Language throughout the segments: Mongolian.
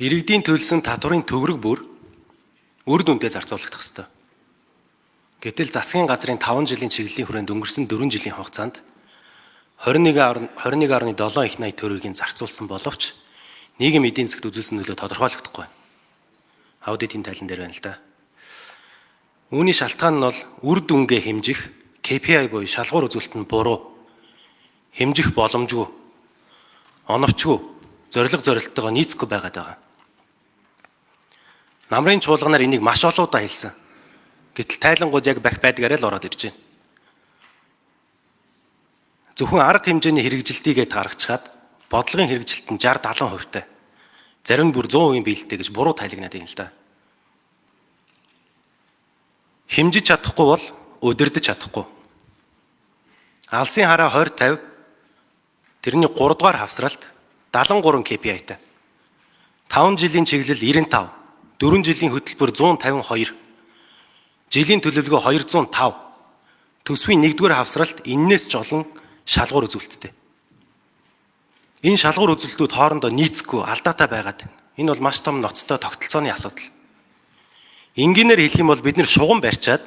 Иргэдийн төлсөн татварын төгрөг бүр үр дүнтэй зарцуулагдах ёстой. Гэтэл засгийн газрын 5 жилийн чиглэлийн хүрээнд өнгөрсөн 4 жилийн хугацаанд 21.7 их 80 төгрөгийн зарцуулсан боловч нийгэм эдийн засагт үзүүлсэн нөлөө тодорхойлогдохгүй байна. Аудитын тайлан дээр байна л да. Үүний шалтгаан нь бол үр дүнгээ хэмжих KPI буюу шалгуур үзүүлэлт нь буруу. Хэмжих боломжгүй. Оновчгүй. Зорилго зорилттойгоо нийцэхгүй байгаад байгаа. Намрын чуулганаар энийг маш олон удаа хэлсэн. Гэтэл тайлангууд яг бах байдгаараа л ороод ирж байна. Зөвхөн арга хэмжээний хэрэгжилтийгээ гаргачаад бодлогын хэрэгжилт нь 60 70% тай. Зарим нь бүр 100% биелэлтэй гэж буруу тайлагнаад байна л да. Хэмжиж чадахгүй бол удирдах чадахгүй. Алсын хараа 20 50 тэрний 3 дугаар хавсралт 73 KPI-тай. 5 жилийн чиглэл 95, 4 жилийн хөтөлбөр 152, жилийн төлөвлөгөө 205. Төсвийн 1-р хавсралт эннээс ч олон шалгуур үзүүлэлттэй. Энэ шалгуур үзүүлэлтүүд хоорондоо нийцэхгүй алдаатай байгаад байна. Энэ бол маш том ноцтой тогтолцооны асуудал. Энгийнээр хэлэх юм бол бид нэр шугам барьчаад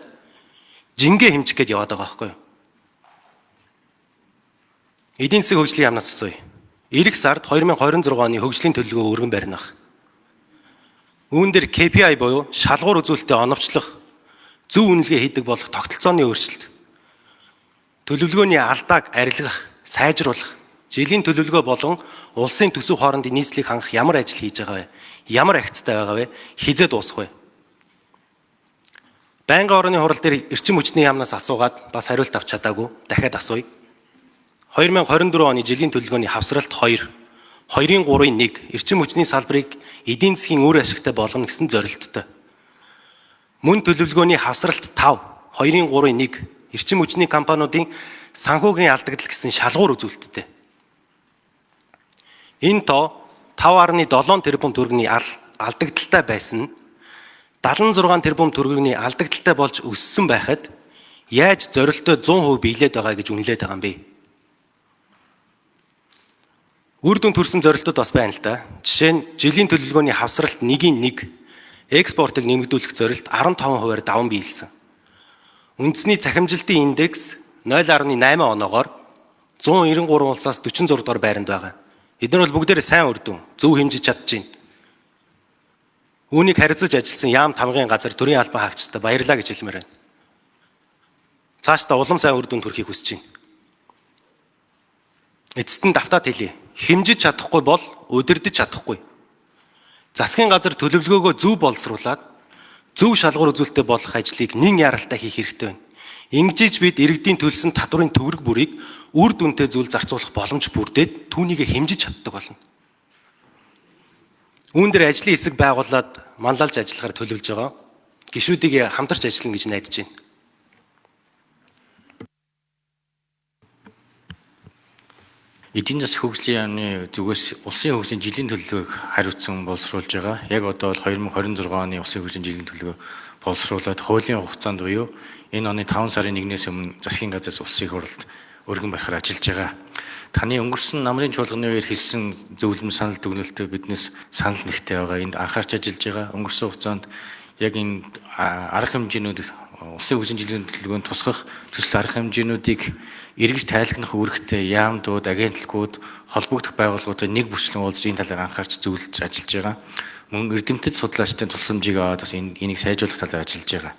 жингээ хэмжих гээд яваад байгаа байхгүй юу? Эдийн засгийн хөгжлийн яамнаас асууя. Ирэх сард 2026 оны хөгжлийн төлөвлөгөө өргөн барина. Үүн дээр KPI буюу шалгуур үзүүлэлтэд оновчлох, зөв үнэлгээ хийдэг болох тогтолцооны өөрчлөлт, төлөвлөгөөний алдааг арилгах, сайжруулах, жилийн төлөвлөгөө болон улсын төсөв хоорондын нийслэлийг хангах ямар ажил хийж байгаа вэ? Ямар агцтай байгаа вэ? Хизээ дуусах вэ? Байнгын орны хурал дээр эрчим хүчний яамнаас асуугаад бас хариулт авч чадаагүй. Дахиад асууя. 2024 оны жилийн төлөвлөгөөний хавсралт 2, 2-ын 3-ын 1 эрчим хүчний салбарыг эдийн засгийн үр ашигтай болгоно гэсэн зорилттой. Мөн төлөвлөгөөний хавсралт 5, 2-ын 3-ын 1 эрчим хүчний компаниудын санхүүгийн алдагдал гэсэн шалгуур үзүүлэлттэй. Энэ тоо 5.7 тэрбум төгрөгийн алдагдaltaй байсан нь 76 тэрбум төгрөгийн алдагдaltaй болж өссөн байхад яаж зорилттой 100% биелээд байгаа гэж үнэлээд байгаа юм бэ? Үр дүн төрсэн зорилтууд бас байна л да. Жишээ нь жилийн төлөвлөгөөний хавсралт 1-ийн 1 экспортыг нэмэгдүүлэх зорилт 15%-аар даван биелсэн. Үндэсний цахимжилтын индекс 0.8 оноогоор 193 улсаас 46 дугаар байранд байгаа. Эдгээр бол бүгдээрээ сайн үр дүн, зөв хэмжиж чадчихээн. Үүнийг харьцаж ажилласан яам тамгын газар төрийн албан хаагчдад баярлалаа гэж хэлмээр байна. Цаашдаа улам сайн үр дүнд хүрэхийг хүсэж байна. Эцэст нь давтаад хэлье. Хэмжиж чадахгүй бол удирдах чадахгүй. Засгийн газар төлөвлөгөөгөө зөв боловсруулад зөв шалгуур үзүүлэлттэй болох ажлыг нэн яралтай хийх хэрэгтэй байна. Ингэжиж бид иргэдийн төлсөн татварын төгрөг бүрийг үр дүнтэй зүйл зарцуулах боломж бүрдээд түүнийг хэмжиж чаддаг болно. Үүн дээр ажлын хэсэг байгуулад манлайлж ажиллахаар төлөвлөж байгаа. Гишүүдийг хамтарч ажиллана гэж найдаж байна. Эдийн засгийн хөгжлийн яамны зүгээс улсын хөгжлийн жилийн төлөвлөгөөг хариуцсан боловсруулж байгаа. Яг одоо бол 2026 оны улсын хөгжлийн жилийн төлөвлөгөө боловсруулад хуулийн хугацаанд буюу энэ оны 5 сарын 1-ээс өмнө засгийн газраас улсын хурлд өргөн барихаар ажиллаж байгаа. Таны өнгөрсөн намрын чуулганы үеэр хэлсэн зөвлөмж санал дүгнэлтээ биднес санал нэгтэй байгаа. Энд анхаарч ажиллаж байгаа. Өнгөрсөн хугацаанд яг энэ арга хэмжээнүүд улсын хөгжлийн жилийн төлөвлөгөөнд тусгах төсөл арга хэмжээнүүдийг эргэж тайлгнах үүрэгтэй яамдууд, агентлагууд, холбогдох байгууллагуудтай нэг бүрчлэн уулзаж энэ талаар анхаарч зөвлөж ажиллаж байгаа. Мөн эрдэмтэд судлаачдын тусламжийг аваад бас энийг сайжруулах талаар ажиллаж байгаа.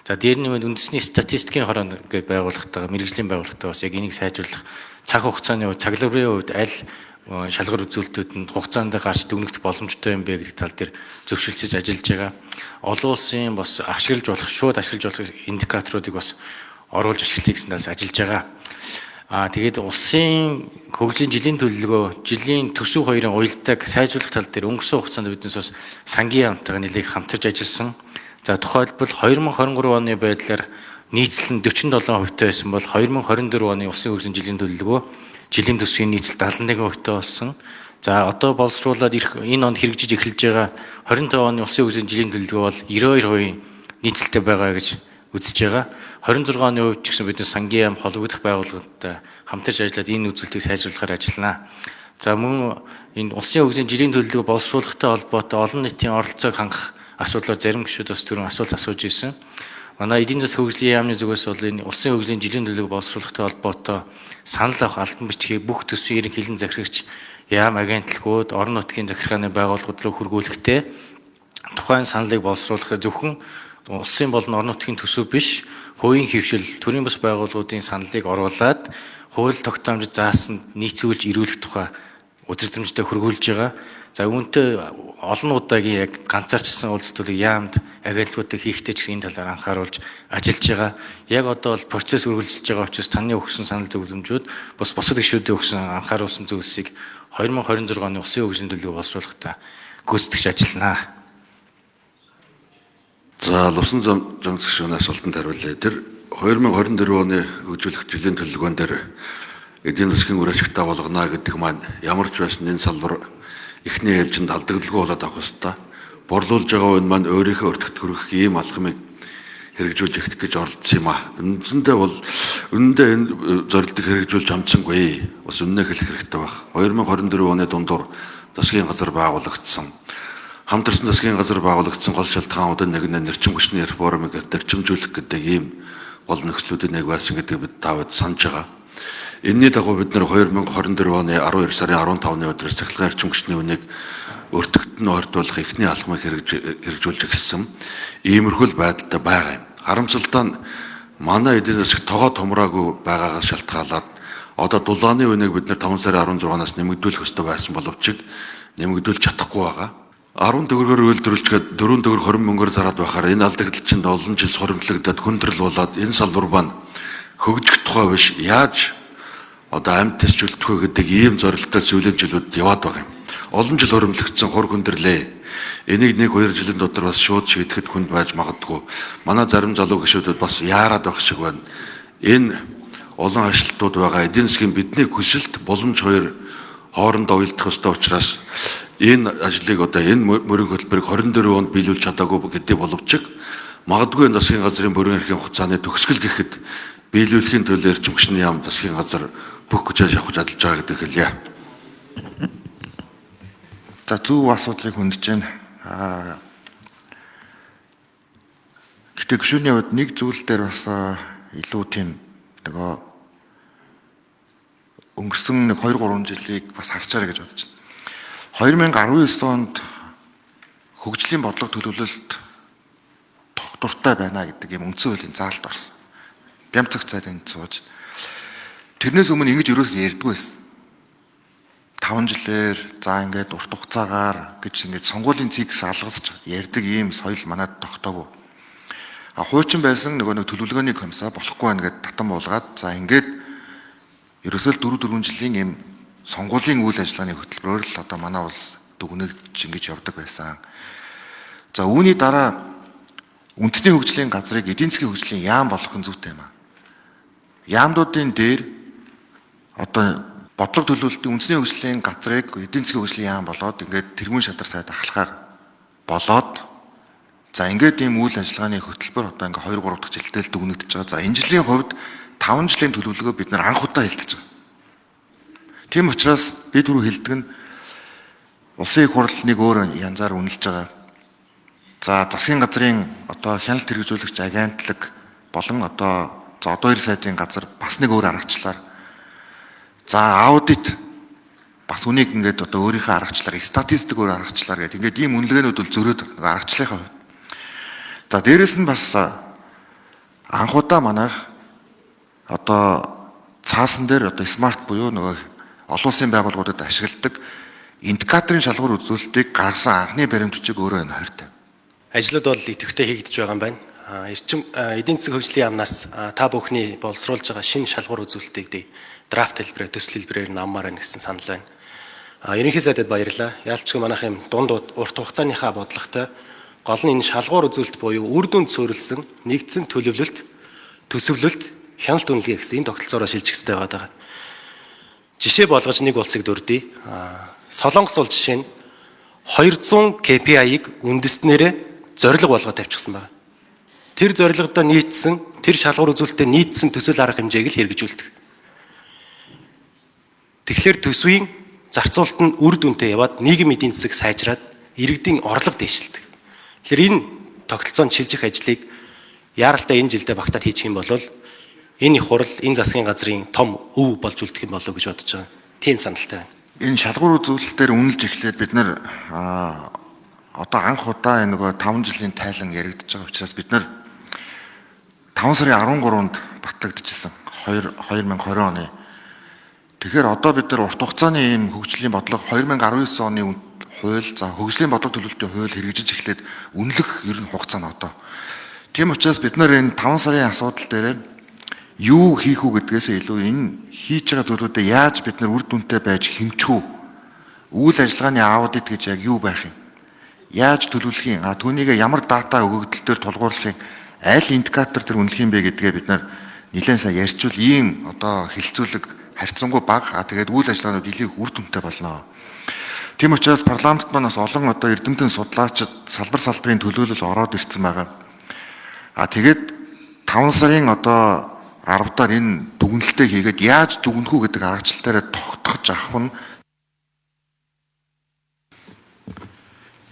За дээр нэмээд үндэсний статистикийн хорон гэж байгууллагатайгаа мэргэжлийн байгууллагатай бас яг энийг сайжруулах цаг хугацааны хувьд, цаглаврын хувьд аль шалгар үзүүлэлтүүд нь хугацаанд гарч дүгнэгдэх боломжтой юм бэ гэдэг тал дээр зөвшөлдсөж ажиллаж байгаа. Олон улсын бас ашиглаж болох, шууд ашиглаж болох индикаторуудыг бас оруулж ашиглахыг гэсэн талаас ажиллаж байгаа. Аа тэгээд улсын хөгжлийн жилийн төлөвлөгөө, жилийн төсөв хоёрын уялдааг сайжруулах тал дээр өнгөрсөн хугацаанд биднес бас сангийн яамтайгаа нэлээх хамтарч ажилласан. За тухайлбал 2023 оны байдлаар нийцэл нь 47% таа байсан бол 2024 оны улсын хөгжлийн жилийн төлөвлөгөө жилийн төсвийн нийцэл 71% таа болсон. За одоо боловсруулад ирэх энэ онд хэрэгжиж эхэлж байгаа 25 оны улсын хөгжлийн жилийн төлөвлөгөө бол 92% нийцэлтэй байгаа гэж үзэж байгаа. 26 оны хувьд ч гэсэн бидний сангийн яам холбогдох байгууллагатай хамтарч ажиллаад энэ үзүүлэлтийг сайжруулахаар ажиллана. За мөн энэ улсын хөгжлийн жилийн төлөвлөгөө боловсруулахтай холбоотой олон нийтийн оролцоог хангах асуудлаар зарим гишүүд бас түрүүн асуулт асууж ирсэн. Манай эдийн засгийн хөгжлийн яамны зүгээс бол энэ улсын хөгжлийн жилийн төлөвлөгөө боловсруулахтай холбоотой санал авах албан бичгийг бүх төсвийн ерөнхий хилэн захирагч яам агентлагууд, орон нутгийн захиргааны байгууллагууд руу хөргүүлэхдээ тухайн саналыг боловсруулахад зөвхөн улсын болон орон нутгийн төсөв биш, хувийн хэвшил, төрийн бус байгууллагуудын саналыг оруулаад хууль тогтоомж заасанд нийцүүлж ирүүлэх тухай өдөртөмжтэй хөргүүлж байгаа. За үүнтэй олон удаагийн яг ганцаарчсан уулзалтуудыг яамд агентлагуудыг хийхдээ ч гэсэн энэ талаар анхааруулж ажиллаж байгаа. Яг одоо бол процесс үргэлжилж байгаа учраас таны өгсөн санал зөвлөмжүүд бас бусад гишүүдийн өгсөн анхааруулсан зүйлсийг 2026 оны улсын хөгжлийн төлөвлөгөө боловсруулахдаа гүйцэтгэж ажиллана. За Лувсан зам зам гишүүний асуултанд хариулъя. Тэр 2024 оны хөгжүүлэх жилийн төлөвлөгөөн дээр эдийн засгийн үр ашигтай болгоно гэдэг маань ямар ч байсан энэ салбар эхний ээлжинд алдагдaltaгүй болоод авах ёстой. Борлуулж байгаа үн маань өөрийнхөө өртөгт хүргэх ийм алхмыг хэрэгжүүлж эхлэх гэж оролдсон юм а. Үндсэндээ бол үнэндээ энэ зорилтыг хэрэгжүүлж амжсангүй. Бас үнэнээ хэлэх хэрэгтэй байх. 2024 оны дундуур засгийн газар байгуулагдсан. Хамтарсан засгийн газар байгуулагдсан гол шалтгаануудын нэг нь эрчим хүчний реформыг эрчимжүүлэх гэдэг ийм гол нөхцлүүдийн нэг байсан гэдгийг бид таавд санаж байгаа. Энэний дагуу бид нэр 2024 оны 12 сарын 15-ны өдрөөс цахилгаан эрчим хүчний үнийг өртөгт нь ойртуулах эхний алхмыг хэрэгжүүлж эхэлсэн. Иймэрхүү л байдалтай байгаа юм. Харамсалтай нь манай эдийн засаг тогоо томроогүй байгаагаас шалтгаалаад одоо дулааны үнийг бид нэр 5 сарын 16-наас нэмэгдүүлэх ёстой байсан боловч нэмэгдүүлж чадахгүй байгаа. 10 төгрөгөөр үйлдвэрлэчгээд 4 төгрөг 20 мөнгөөр зараад байхаар энэ алдагдал чинь олон жил хуримтлагдаад хүндрэл болоод энэ салбар маань хөгжих тухай биш яаж одоо амьд тэсч үлдэх вэ гэдэг ийм зорилттой сүүлийн жилүүд яваад байгаа юм. Олон жил хуримтлагдсан хур хүндрэлээ. Энийг 1-2 жилийн дотор бас шууд шийдэхэд хүнд байж магадгүй. Манай зарим залуу гишүүдэд бас яарад байх шиг байна. Энэ олон ажилтнууд байгаа эдийн засгийн бидний хүсэлт боломж хоёр хоорондоо уялдах ёстой учраас энэ ажлыг одоо энэ мөрийн хөтөлбөрийг 24 онд биелүүлж чадаагүй гэдэг боловч магадгүй энэ засгийн газрын бүрэн эрхийн хугацааны төгсгөл гэхэд биелүүлэхийн төлөө эрчим хүчний яам засгийн газар бүх хүчээ шавхаж ажиллаж байгаа гэдэг хэлье. За зөв асуудлыг хөндөж байна. Гэтэ гишүүний хувьд нэг зүйл дээр бас илүү тийм нөгөө өнгөрсөн нэг 2 3 жилийг бас харчаарай гэж бодож байна. 2019 онд хөгжлийн бодлого төлөвлөлт тогтвортой байна гэдэг юм үндсэн хуулийн заалт орсон. Бямцаг цайд сууж. Тэрнээс өмнө ингэж ерөөс ярьдгүй байсан. 5 жилээр за ингээд урт хугацаагаар гэж ингээд сонгуулийн цикс алгасч ярьдаг ийм соёл манад тогтоогүй. А хуучин байсан нөгөө нэг төлөвлөгөөний комиссаа болохгүй байна гэд татан буулгаад за ингээд ерөөсөө 4 4 жилийн ийм сонгуулийн үйл ажиллагааны хөтөлбөрөөр л одоо манай улс дүгнэгдэж ингэж явдаг байсан. За үүний дараа үндэсний хөгжлийн газрыг эдийн засгийн хөгжлийн яам болгох нь зүйтэй юм аа. Яамдуудын дээр одоо бодлого төлөвлөлтийн үндэсний хөгжлийн газрыг эдийн засгийн хөгжлийн яам болоод ингээд тэргүүн шатар сайд ахлахаар болоод за ингээд ийм үйл ажиллагааны хөтөлбөр одоо ингээд 2 3 дахь жилдээ л дүгнэгдэж байгаа. За энэ жилийн хувьд 5 жилийн төлөвлөгөө бид нар анх удаа хэлтэж байгаа. Тийм учраас би түрүү хэлдэг нь улсын их хурл нэг өөр янзаар үнэлж байгаа. За засгийн газрын одоо хяналт хэрэгжүүлэгч агентлаг болон одоо за одоо хоёр сайдын газар бас нэг өөр аргачлалаар за аудит бас үнийг ингээд одоо өөрийнхөө аргачлалаар статистик өөр аргачлалаар гэдэг ингээд ийм үнэлгээнүүд бол зөрөөд нэг аргачлалынхаа хувьд. За дээрэс нь бас анх удаа манайх одоо цаасан дээр одоо смарт буюу нөгөө олон улсын байгууллагуудад ашигладаг индикаторын шалгуур үзүүлэлтийг гаргасан анхны баримт бичиг өөрөө энэ 20. Ажлууд бол идэвхтэй хийгдэж байгаа юм байна. Эрчим эдийн засгийн хөгжлийн яамнаас та бүхний боловсруулж байгаа шинэ шалгуур үзүүлэлтийг драфт хэлбэрээр төсөл хэлбэрээр нь авмаар байна гэсэн санал байна. Ерөнхий сайдад баярлалаа. Яалчгүй манайх юм дунд урт хугацааныхаа бодлоготой гол нь энэ шалгуур үзүүлэлт буюу үр дүнд суурилсан нэгдсэн төлөвлөлт, төсөвлөлт, хяналт үнэлгээ гэсэн энэ тогтолцоороо шилжих хэрэгтэй байгаа. Жишээ болгож нэг улсыг дурдъя. Солонгос улс жишээ нь 200 KPI-г үндэснэрээ зорилго болгоод тавьчихсан байна. Тэр зорилгодоо нийцсэн, тэр шалгуур үзүүлэлтэд нийцсэн төсөл арга хэмжээг л хэрэгжүүлдэг. Тэгэхээр төсвийн Зарцуулалт нь үр дүнтэй яваад нийгэм эдийн засаг сайжраад иргэдийн орлого дээшилдэг. Тэгэхээр энэ тогтолцоонд шилжих ажлыг яаралтай энэ жилдээ багтаад хийчих юм бол энэ их хурал энэ засгийн газрын том өв болж үлдэх юм болов уу гэж бодож байгаа. Тийм саналтай байна. Энэ шалгуур үзүүлэлтээр үнэлж эхлээд бид нар одоо анх удаа энэ нөгөө 5 жилийн тайлан яригдж байгаа учраас бид нар 5 сарын 13-нд батлагдчихсан 2020 оны. Тэгэхээр одоо бид нар урт хугацааны ийм хөгжлийн бодлого 2019 оны хууль, за хөгжлийн бодлого төлөвлөлтийн хууль хэрэгжиж эхлээд үнэлэх ер нь хугацаа нь одоо. Тийм учраас бид нар энэ 5 сарын асуудал дээр юу хийх үү гэдгээс илүү энэ хийж байгаа зүйлүүдээ яаж бид нар үр дүнтэй байж хэмжих үү? Үйл ажиллагааны аудит гэж яг юу байх юм? Яаж төлөвлөх юм? А түүнийг ямар дата өгөгдөл дээр тулгуурлах юм? Аль индикатор дээр үнэлэх юм бэ гэдгээ бид нар нэлээд сайн ярьчвал ийм одоо хэлцүүлэг харьцангуй бага. А тэгээд үйл ажиллагаанууд илүү их үр дүнтэй болно. Тийм учраас парламентд маань бас олон одоо эрдэмтэн судлаачид салбар салбарын төлөөлөл ороод ирсэн байгаа. А тэгээд 5 сарын одоо 10 дахь энэ дүгнэлтээ хийгээд яаж дүгнэх үү гэдэг аргачлал дээр тогтгож авах нь